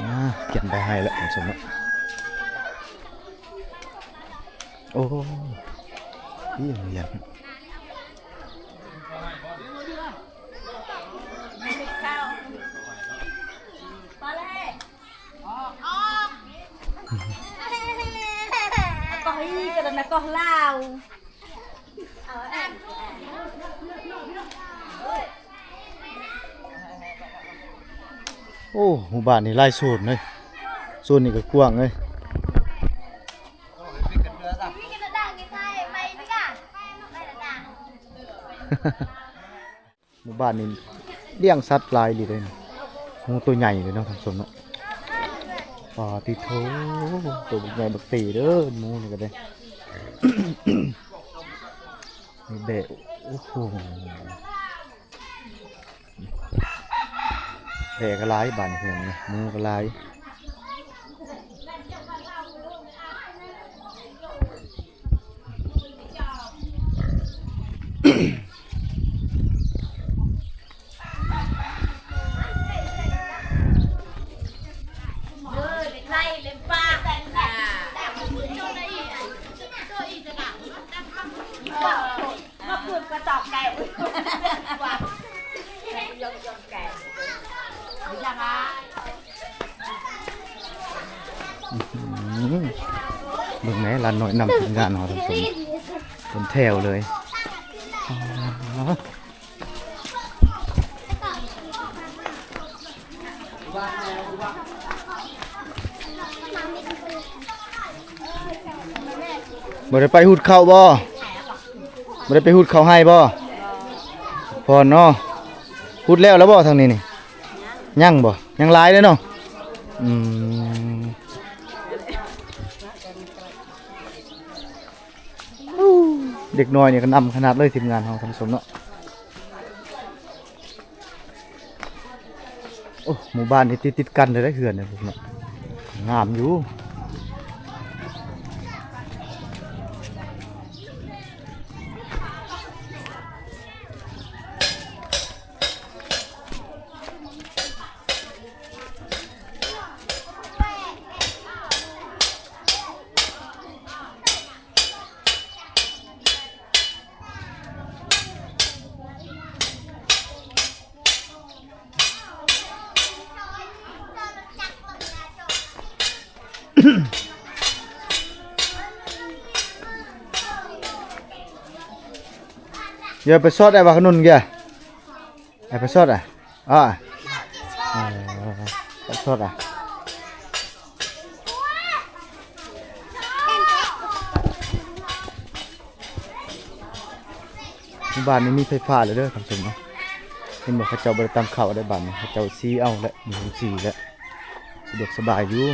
ອ່າ ຂຽນໃບໃຫ້ແລ້ວ ທ່ານຜູ້ຊົມເນາະ. ໂອ້ ນີ້ໂຮງຮຽນ. ກະຮີກະດານະກອລາວ. ໂອ້ ໝູ່ບ້ານນີ້ຫຼາຍໂຊນເລີຍ ໂຊນນີ້ກໍກວ້າງເລີຍ. ໝູ່ບ້ານນີ້ລ້ຽງສັດຫຼາຍອີ່ຫຼີເດ້. ໝູໂຕໃຫຍ່ເລີຍເນາະທ່ານຜູ້ຊົມເນາະ. ປາຕິໂທ ໂຕບັກໃຫຍ່ບັກເຕເດີ ໝູນີ້ກໍໄດ້. ມີແບ້ ໂອ້ໂຫ ແບ້ກໍຫຼາຍ ບ້ານນີ້ ໝູກໍຫຼາຍ. ອື ເບິ່ງແມ້ ຫຼານນ້ອຍນຳທີມງານເຮົາທັງເປັນ ເປັນແຖວເລີຍ. ບໍ່ໄດ້ໄປຫຸດເຂົ້າບໍ່? ບໍ່ໄດ້ໄປຫຸດເຂົ້າໄຮ່ບໍ່? ພອນເນາະ. ຫຸດແລ້ວລະບໍ່ທາງນີ້ນີ້? ຍັງບໍ່? ຍັງຫຼາຍເດ້ເນາະ. ອືມ ເດັກນ້ອຍນີ້ກໍນຳຂະໜາດເລີຍ ທີມງານເຮົາທ່ານຜູ້ຊົມເນາະ. ໂອ້ ໝູ່ບ້ານນີ້ຕິດໆກັນເລີຍເຮືອນນີ້ເນາະ. ງາມຢູ່. ໂ ເອີ ໄປຊອດໄດ້ວ່າຂະໜຸນແກ ໄປຊອດອ່ະ ອ່າ ເອີ ໄປຊອດອ່ະ. ບ້ານນີ້ມີໄຟຟ້າແລ້ວເດີທ່ານຜູ້ຊົມເນາະ. ເຫັນບໍ່ ເຂົາເຈົ້າບໍ່ໄດ້ຕຳເຂົ້າເດ້ ບ້ານນີ້ເຂົາເຈົ້າສີເອົາແຫຼະ ມີຫົງສີແຫຼະ ສະດວກສະບາຍຢູ່.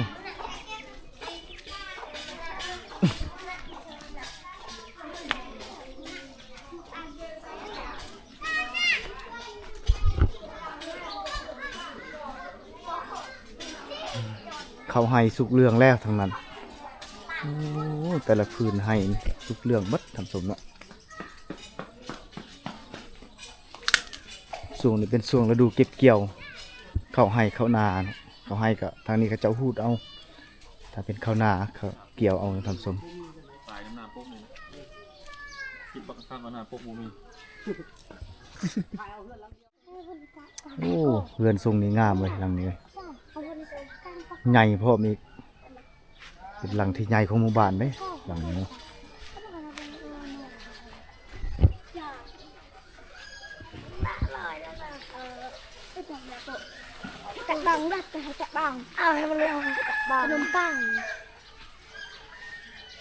ເຂົ້າໄຮ່ສຸກເຫຼືອງແລ້ວທັງນັ້ນ. ໂອ້ ແຕ່ລະພື້ນໄຮ່ສຸກເຫຼືອງເບິດທ່ານຜູ້ຊົມເນາະ. ຊ່ວງນີ້ເປັນຊ່ວງລະດູເກັບກ່ຽວເຂົ້າໄຮ່ເຂົ້ານາເນາະ. ເຂົ້າໄຮ່ກໍທາງນີ້ເຂົາເຈົ້າຮູດເອົາ ຖ້າເປັນເຂົ້ານາເຂົາກ່ຽວເອົາທ່ານຜູ້ຊົມ. ຕາຍນຳໜ້າປົກນີ້ນະ ຄິດບັກຄັກວ່າໜ້າປົກບໍ່ມີ. ໂອ້ ເຮືອນຊົງນີ້ງາມເວີຍ ຫຼັງນີ້ເວີຍ ໃຫຍ່ພ້ອມອີກ ເປັນຫຼັງທີ່ໃຫຍ່ຂອງໝູ່ບ້ານເດ້ ຫຼັງນີ້ເນາະ. ຈະບັງ ຈະບັງ ເອົາໃຫ້ມັນລົງ ຈະບັງ ຂະໜົມປັງ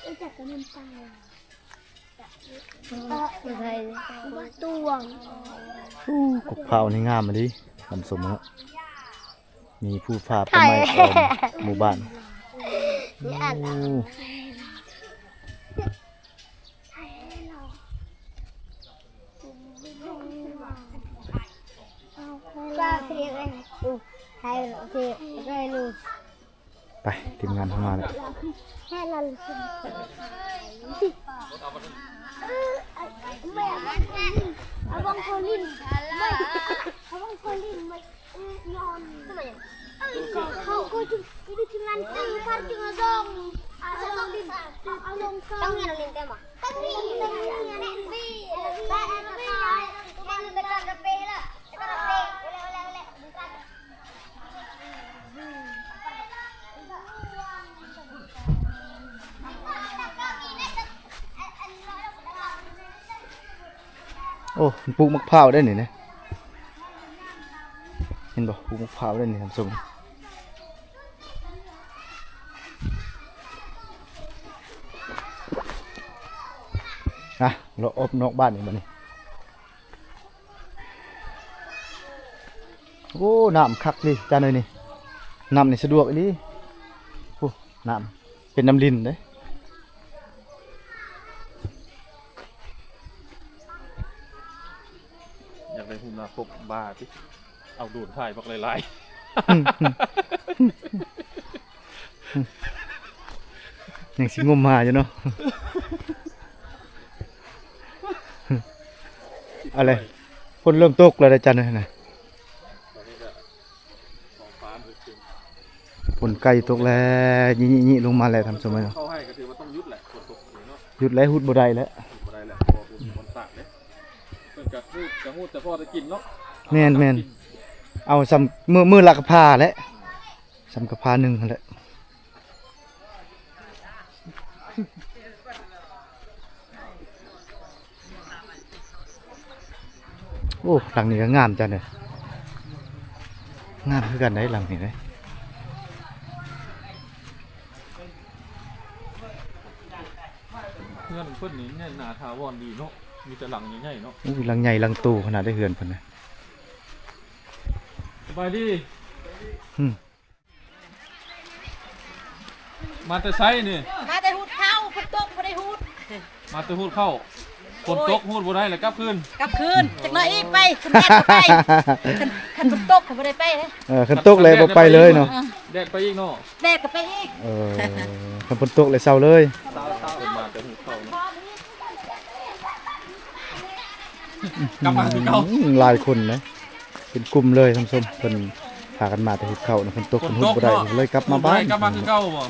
ຮູ້ຈັກຂະໜົມປັງ? ໂອ້ ກົກພ້າວນີ້ງາມອີ່ຫຼີທ່ານຜູ້ຊົມເນາະ. ມີພູຜາປ່າໄມ້ອ້ອມໝູ່ບ້ານ. ໂອ້ ໄປ ທີມງານເຮົາມາແລ້ວ. ໂອ້ ມັນປູກໝາກພ້າວໄດ້ນີ້ນະ ເຫັນບໍ່ ປູກໝາກພ້າວໄດ້ນີ້ທ່ານຜູ້ຊົມ. ນະ ເລາະອອບນອກບ້ານນີ້ບັດນີ້. ໂອ້ ນ້ຳຄັກເລີຍຈານເອີຍນີ້ ນ້ຳນີ້ສະດວກອີ່ຫຼີ. ໂອ້ ນ້ຳເປັນນ້ຳລິນເດ້. ຢາກໄດ້ຮູບໜ້າປົກບ້າຕິ ເອົາໂດຣນຖ່າຍບັກຫຼາຍໆ. ຍັງຊິງົມຫາຢູ່ເນາະ. ອະໄລ ຝົນເລີ່ມຕົກແລ້ວເດ້ອາຈານເອີຍນະ. ຝົນໃກ້ຕົກແລ້ວ ຍິ້ງໆລົງມາແລ້ວທ່ານຜູ້ຊົມເນາະ. ເຂົ້າໄຮ່ກໍຖືວ່າຕ້ອງຢຸດແຫຼະ ຝົນຕົກນີ້ເນາະ. ຢຸດແລ້ວ ຮຸດບໍ່ໄດ້ແລ້ວ ຮຸດບໍ່ໄດ້ແລ້ວ ເພາະວ່າບໍ່ມີບ່ອນຕາກເດ້. ເພິ່ນກໍຮູ້ ກໍຮູ້ແຕ່ພໍໄດ້ກິນເນາະ. ແມ່ນໆ ເອົາສ່ຳມື້ ມື້ລະກະພາແຫຼະ ສ່ຳກະພາໜຶ່ງຫັ້ນແຫຼະ. ໂອ້ ຫຼັງນີ້ກໍງາມຈານເອີຍ ງາມຄືກັນໄດ໋ ຫຼັງນີ້ເດ້. ເຮືອນເພິ່ນນີ້ໃຫຍ່ໜາຖາວອນດີເນາະ ມີແຕ່ຫຼັງໃຫຍ່ໆເນາະ. ໂອ້ຍ ຫຼັງໃຫຍ່ຫຼັງໂຕຂະໜາດໃດເຮືອນເພິ່ນນະ. ສະບາຍດີ. ອືມ ມາແຕ່ໃສນີ້? ມາແຕ່ຫູດເຂົ້າ ຝົນຕົກບໍ່ໄດ້ຫູດ. ມາແຕ່ຫູດເຂົ້າ ຝົນຕົກຫູດບໍ່ໄດ້ແລ້ວກັບຄືນ. ກັບຄືນ ຈັກໜ້ອຍອີກໄປ ຄັນແດດກໍໄປ ຄັນ ຄັນຝົນຕົກກໍບໍ່ໄດ້ໄປເດ້. ເອີ ຄັນຕົກແລ້ວບໍ່ໄປເລີຍເນາະ. ເອີ ແດດໄປອີກເນາະ. ແດດກໍໄປອີກ. ເອີ ຄັນຝົນຕົກແລ້ວເຊົາເລີຍ. ເພິ່ນມາແຕ່ຫູດເຂົ້າເນາະ. ກັບມາຄືເກົ່າ. ອືມ ຫຼາຍຄົນນະ ເປັນກຸ່ມເລີຍທ່ານຜູ້ຊົມ. ເພິ່ນພາກັນມາແຕ່ຫູດເຂົ້ານະ ຝົນຕົກ ຝົນຫົດບໍ່ໄດ້ ເພິ່ນເລີຍກັບມາບ້ານ. ກັບມາຄືເກົ່າບໍ່?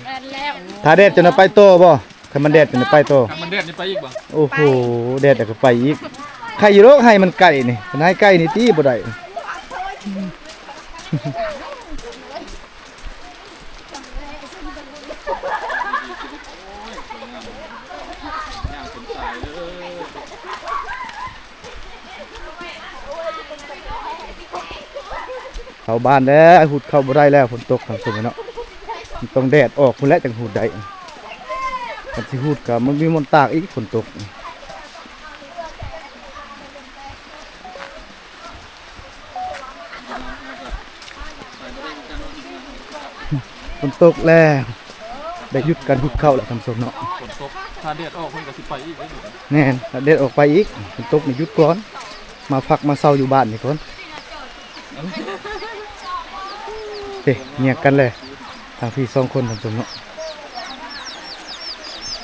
ຖ້າແດດຈັ່ງໄດ້ໄປຕໍ່ບໍ່? ຄັນມັນແດດຈັ່ງໄດ້ໄປຕໍ່. ຄັນມັນແດດນີ້ໄປອີກບໍ່? ໂອ້ໂຫ ແດດແລ້ວກໍໄປອີກ. ໃຄຢູ່ດອກ ໄຮ່ມັນໃກ້ນີ້ ຄັນໄຮ່ໃກ້ນີ້ຕິບໍ່ໄດ້. ເຂົ້າບ້ານແລ້ວ ຮຸດເຂົ້າບໍ່ໄດ້ແລ້ວ ຝົນຕົກ ທ່ານຜູ້ຊົມເນາະ. ມັນຕ້ອງແດດອອກພຸ້ນແຫຼະ ຈັ່ງຮຸດໄດ້. ຄັນຊິຮຸດກໍມັນມີບ່ອນຕາກອີກ ຝົນຕົກ. ຝົນຕົກແລ້ວ ໄດ້ຢຸດການຮຸດເຂົ້າແລ້ວ ທ່ານຜູ້ຊົມເນາະ. ຝົນຕົກ ຖ້າແດດອອກເພິ່ນກໍຊິໄປອີກເດ້. ແມ່ນ ຖ້າແດດອອກໄປອີກ. ຝົນຕົກນີ້ຢຸດກ່ອນ ມາພັກມາເຊົາຢູ່ບ້ານນີ້ກ່ອນ. ເດ້ ແຍກກັນແລ້ວ ທາງພີ່ສອງຄົນ ທ່ານຜູ້ຊົມເນາະ.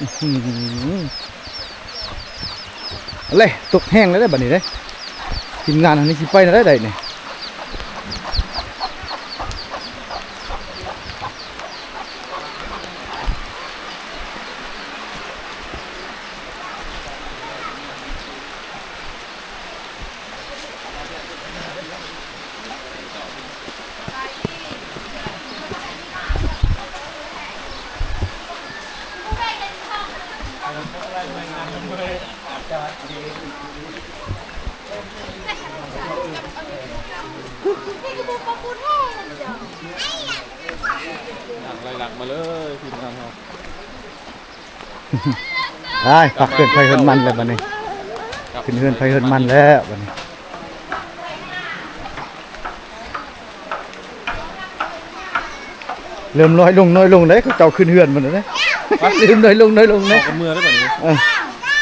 ອືມ ເອົາເລີຍ ຕົກແຮງແລ້ວເດ້ ບັດນີ້ເດ້. ທີມງານເຮົານີ້ຊິໄປແນວໃດໃດນີ້? ຫຼັກໄລ່ຫຼັກມາເລີຍ ທີມງານເຮົາ. ໄປ ພັກເຮືອນໃຜເຮືອນມັນແລ້ວບັດນີ້. ຂຶ້ນເຮືອນໃຜເຮືອນມັນແລ້ວບັດນີ້. ເລີ່ມນ້ອຍລົງ ນ້ອຍລົງເດ້ ເຂົາເຈົ້າຂຶ້ນເຮືອນໝົດແລ້ວເດ້. ເລີ່ມນ້ອຍລົງ ນ້ອຍລົງເດ້ ເອົາກັນເມືອໄດ້ບັດນີ້. ເອີ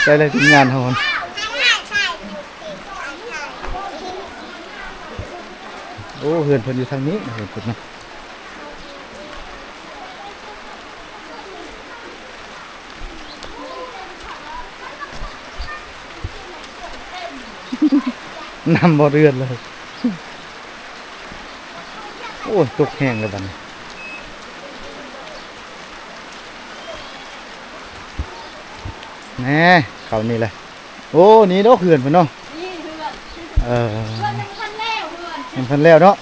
ໄປເລີຍທີມງານເຮົາ. ໂອ້ ເຮືອນເພິ່ນຢູ່ທາງນີ້ ເຮືອນເພິ່ນນະ. ນ້ຳບໍ່ເດືອດເລີຍ. ໂອ້ຍ ຕົກແຮງເລີຍບັດນີ້. ແນ່ ເຂົ້ານີ້ແຫຼະ. ໂອ້ ນີ້ດອກເຮືອນເພິ່ນເນາະ. ນີ້ເຮືອນ ເອີ ເຮືອນຍັງບໍ່ທັນແລ້ວ ເຮືອນຍັງບໍ່ທັນແລ້ວເນາະ.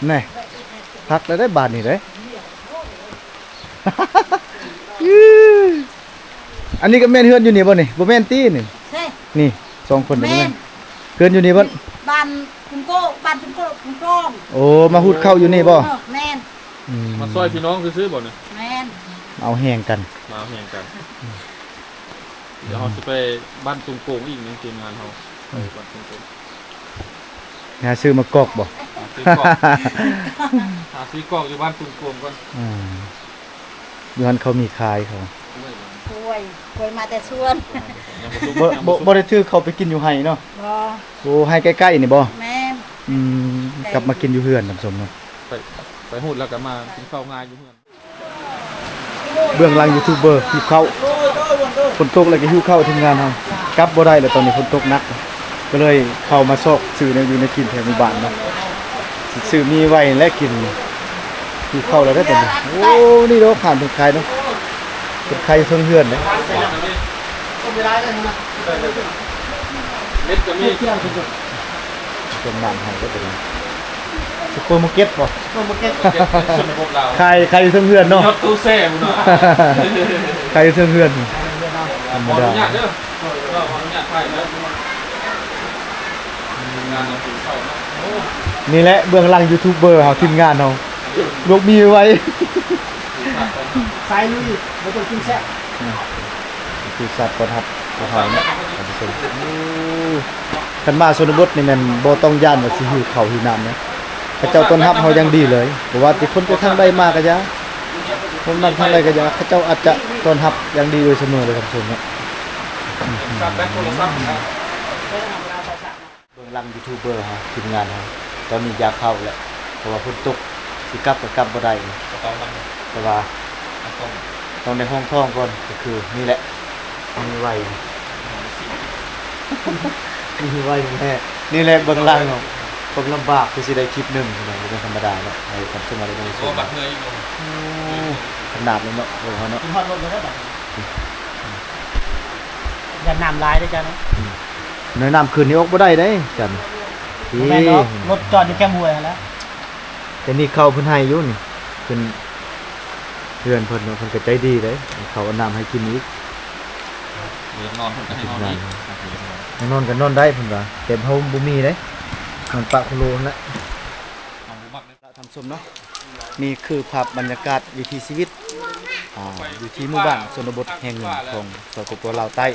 ແນ່ ຄັກແລ້ວເດ້ບາດນີ້ເດ້. ອັນນີ້ກໍແມ່ນເຮືອນຢູ່ນີ້ບໍ່ນີ້? ບໍ່ແມ່ນຕິນີ້? ໃຊ່ ນີ້ສອງຄົນນີ້ບໍ່ແມ່ນ ແມ່ນ ເຮືອນຢູ່ນີ້ບໍ່? ບ້ານຄຸນໂກ ບ້ານຄຸນໂກ ຄຸນກອງ. ໂອ້ ມາຮຸດເຂົ້າຢູ່ນີ້ບໍ່? ເອີ ແມ່ນ. ອືມ ມາຊ່ອຍພີ່ນ້ອງຊື່ໆບໍ່ນີ້? ແມ່ນ ມາເອົາແຮງກັນ ມາເອົາແຮງກັນ. ອືມ ດຽວເຮົາຊິໄປບ້ານຕຸງໂກງອີກໜຶ່ງ ທີມງານເຮົາ ໄປບ້ານຕຸງໂກງ. ຫາຊື້ໝາກກອກບໍ່? ຫາຊື້ກອກ ຫາຊື້ກອກຢູ່ບ້ານຕຸງໂກງກ່ອນ. ອ່າ ຢູ່ຫັ້ນເຂົາມີຂາຍເຂົາ. ກ້ວຍ ກ້ວຍ ກ້ວຍມາແຕ່ສວນ. ຍັງບໍ່ສຸກ ບໍ່ ຍັງບໍ່ ບໍ່ ບໍ່ໄດ້ຖືກເຂົາໄປກິນຢູ່ໄຮ່ເນາະ? ບໍ່. ໂອ້ ໄຮ່ໃກ້ໆນີ້ບໍ່? ແມ່ນ. ອືມ ແມ່ນ ກັບມາກິນຢູ່ເຮືອນ ທ່ານຜູ້ຊົມເນາະ. ໄປ ໄປຮູດແລ້ວກໍມາກິນເຂົ້າງ່າຍຢູ່ເຮືອນ. ເບື້ອງຫຼັງຢູທູບເບີ ຫິວເຂົ້າ ຝົນຕົກແລ້ວກໍຫິວເຂົ້າ ທີມງານເຮົາ ກັບບໍ່ໄດ້ແລ້ວ ຕອນນີ້ຝົນຕົກໜັກ ກໍເລີຍເຂົ້າມາຊອກຊື້ແນວຢູ່ແນວກິນແຖວໝູ່ບ້ານເນາະ. ຊິຊື້ໝີ່ໄວ້ແຫຼະກິນ ຫິວເຂົ້າແລ້ວເດ້ຕອນນີ້. ໂອ້ ນີ້ເນາະ ຮ້ານເພິ່ນຂາຍເນາະ ເພິ່ນຂາຍຢູ່ເທິງເຮືອນເດ້. ເມັດກໍມີ ເປັນຮ້ານໃຫ້ເດ້ ເປັນຊຸບເປີມາເກັດບໍ່? ຊຸບເປີມາເກັດ ເປັນຊົນນະບົດລາວ ຂາຍ ຂາຍຢູ່ເທິງເຮືອນເນາະ. ມີຮອດຕູ້ແຊ່ພຸ້ນນະ ຂາຍຢູ່ເທິງເຮືອນ. ຂໍອະນຸຍາດເດີ ຂໍອະນຸຍາດຖ່າຍເດີ. ທີມງານເຮົາກິນເຂົ້າເນາະ. ໂອ້ ນີ້ແຫຼະເບື້ອງຫຼັງຢູທູບເບີເຮົາ ທີມງານເຮົາ ລວກໝີ່ໄວ້ ສາຍລຸຍ ບໍ່ຕ້ອງກິນແຊບ. ຄືສັດຕ້ອນຮັບພວກເຮົາເນາະ ທ່ານຜູ້ຊົມ. ໂອ້ ຄັນມາຊົນນະບົດນີ້ແມ່ນບໍ່ຕ້ອງຢ້ານວ່າຊິຫິວເຂົ້າຫິວນ້ຳນະ. ເຂົາເຈົ້າຕ້ອນຮັບເຮົາຢ່າງດີເລີຍ ບໍ່ວ່າແຕ່ຄົນຈາກທາງໃດມາກໍຢ່າ ຄົນມາທາງໃດກໍຢ່າ ເຂົາເຈົ້າອາດຈະຕ້ອນຮັບຢ່າງດີໂດຍສະເໝີເລີຍ ທ່ານຜູ້ຊົມເນາະ. ເບື້ອງຫຼັງຢູທູບເບີເຮົາ ທີມງານເຮົາ ຕອນນີ້ຢາກເຂົ້າແຫຼະ ເພາະວ່າຝົນຕົກ ຊິກັບກໍກັບບໍ່ໄດ້ ກະເປົາໜັກ ແຕ່ວ່າ ກະເປົາ ຕ້ອງໄດ້ຮອງທ້ອງກ່ອນ ກໍຄືນີ້ແຫຼະ ມີໄວ ມີໄວແທ້. ນີ້ແຫຼະເບື້ອງຫຼັງເນາະ ຄວາມລຳບາກ ຄືຊິໄດ້ຄລິບໜຶ່ງພີ່ນ້ອງ ບໍ່ແມ່ນທຳມະດາເນາະ ໃຫ້ທ່ານຜູ້ຊົມໄດ້ເບິ່ງ. ໂອ້ ບັກເຮືອອີກເນາະ ຂະໜາດເລີຍເນາະ ເບິ່ງເຮົາເນາະ ກິນຮອດລົດແລ້ວເດ້. ຢ້ານນ້ຳຫຼາຍເດ້ເຈົ້າເນາະ. ອືມ ນ້ອຍນ້ຳຂຶ້ນນີ້ອອກບໍ່ໄດ້ເດ້ຈັນ. ບໍ່ແມ່ນດອກ ລົດຈອດຢູ່ແຄມຫ້ວຍຫັ້ນແຫຼະ. ແຕ່ນີ້ເຂົ້າເພິ່ນໃຫ້ຢູ່ນີ້ ຂຶ້ນເຮືອນເພິ່ນເນາະ ເພິ່ນກໍໃຈດີເດ້ ເຂົາເອົານ້ຳໃຫ້ກິນອີກ. ຢາກນອນເພິ່ນກໍໃຫ້ນອນອີກ ຢາກນອນກໍນອນໄດ້ເພິ່ນວ່າ ແຕ່ເຮົາບໍ່ມີເດ້ ນອນປະໂຄໂລຫັ້ນແຫຼະ. ທ່ານຜູ້ຊົມເນາະ ນີ້ຄືພາບບັນຍາກາດວິຖີຊີວິດ ອ່າ ຢູ່ທີ່ໝູ່ບ້ານຊົນນະບົດແຫ່ງໜຶ່ງຂອງ ສປປ ລາວໃຕ້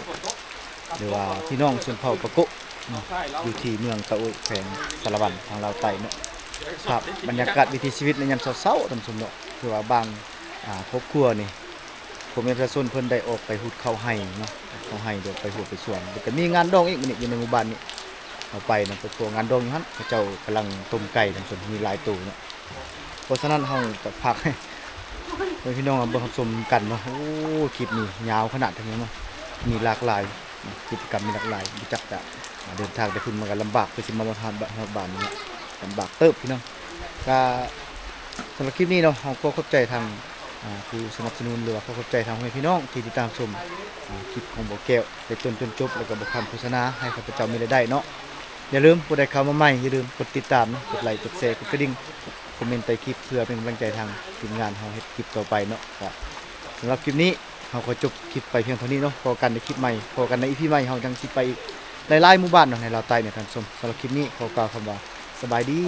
ຫຼືວ່າພີ່ນ້ອງຊົນເຜົ່າປາໂກະເນາະ ຢູ່ທີ່ເມືອງຕະໂອ້ຍ ແຂວງສາລະວັນ ທາງລາວໃຕ້ເນາະ. ພາບບັນຍາກາດວິຖີຊີວິດໃນຍາມເຊົ້າໆ ທ່ານຜູ້ຊົມເນາະ ຄືວ່າບາງ ອ່າ ຄອບຄົວນີ້ ພໍ່ແມ່ປະຊາຊົນເພິ່ນໄດ້ອອກໄປຫຸດເຂົ້າໄຮ່ເນາະ ເຂົ້າໄຮ່ ຫຼືໄປຮົ້ວໄປສວນ ແລ້ວກໍມີງານດອງອີກ ມື້ນີ້ຢູ່ໃນໝູ່ບ້ານນີ້ ເຮົາໄປນຳຄອບຄົວງານດອງຢູ່ຫັ້ນ ເຂົາເຈົ້າກຳລັງຕົ້ມໄກ່ ທ່ານຜູ້ຊົມ ມີຫຼາຍໂຕເນາະ. ເພາະສະນັ້ນເຮົາຈະຝາກໃຫ້ ໃຫ້ພີ່ນ້ອງເບິ່ງຮັບຊົມນຳກັນເນາະ. ໂອ້ ຄລິບນີ້ຍາວຂະໜາດນັ້ນເນາະ ມີຫຼາກຫຼາຍ ກິດຈະກຳມີຫຼາກຫຼາຍ ບໍ່ຈັກຈະເດີນທາງໄປພຸ້ນ ມັນກໍລຳບາກ ເພື່ອຊິມາຮອດ ຮອດບ້ານນີ້ເນາະ ລຳບາກເຕີບພີ່ນ້ອງ. ກະສຳລັບຄລິບນີ້ເນາະ ເຮົາຂໍຂອບໃຈທາງ ອ່າ ຜູ້ສະໜັບສະໜູນ ຫຼືວ່າຂໍຂອບໃຈທາງພໍ່ແມ່ພີ່ນ້ອງທີ່ຕິດຕາມຊົມ ອ່າ ຄລິບຂອງບໍ່ແກ້ວ ແຕ່ຕົ້ນຈົນຈົບ ແລ້ວກໍບໍ່ຂ້າມໂຄສະນາ ໃຫ້ຂ້າພະເຈົ້າມີລາຍໄດ້ເນາະ. ຢ່າລືມ ຜູ້ໃດເຂົ້າມາໃໝ່ ຢ່າລືມກົດຕິດຕາມ ກົດໄລ ກົດແຊ ກົດກະດິ່ງ ຄອມເມັນໃຕ້ຄລິບ ເພື່ອເປັນກຳລັງໃຈທາງທີມງານເຮົາເຮັດຄລິບຕໍ່ໄປເນາະ. ກະສຳລັບຄລິບນີ້ ເຮົາຂໍຈົບຄລິບໄປພຽງເທົ່ານີ້ເນາະ. ພໍ້ກັນໃນຄລິບໃໝ່ ພໍ້ກັນໃນອີພີໃໝ່ ເຮົາຍັງຊິໄປອີກຫຼາຍໆໝູ່ບ້ານເນາະ ໃນລາວໃຕ້ນີ້ທ່ານຜູ້ຊົມ. ສຳລັບຄລິບນີ້ຂໍກ່າວຄຳວ່າ ສະບາຍດີ.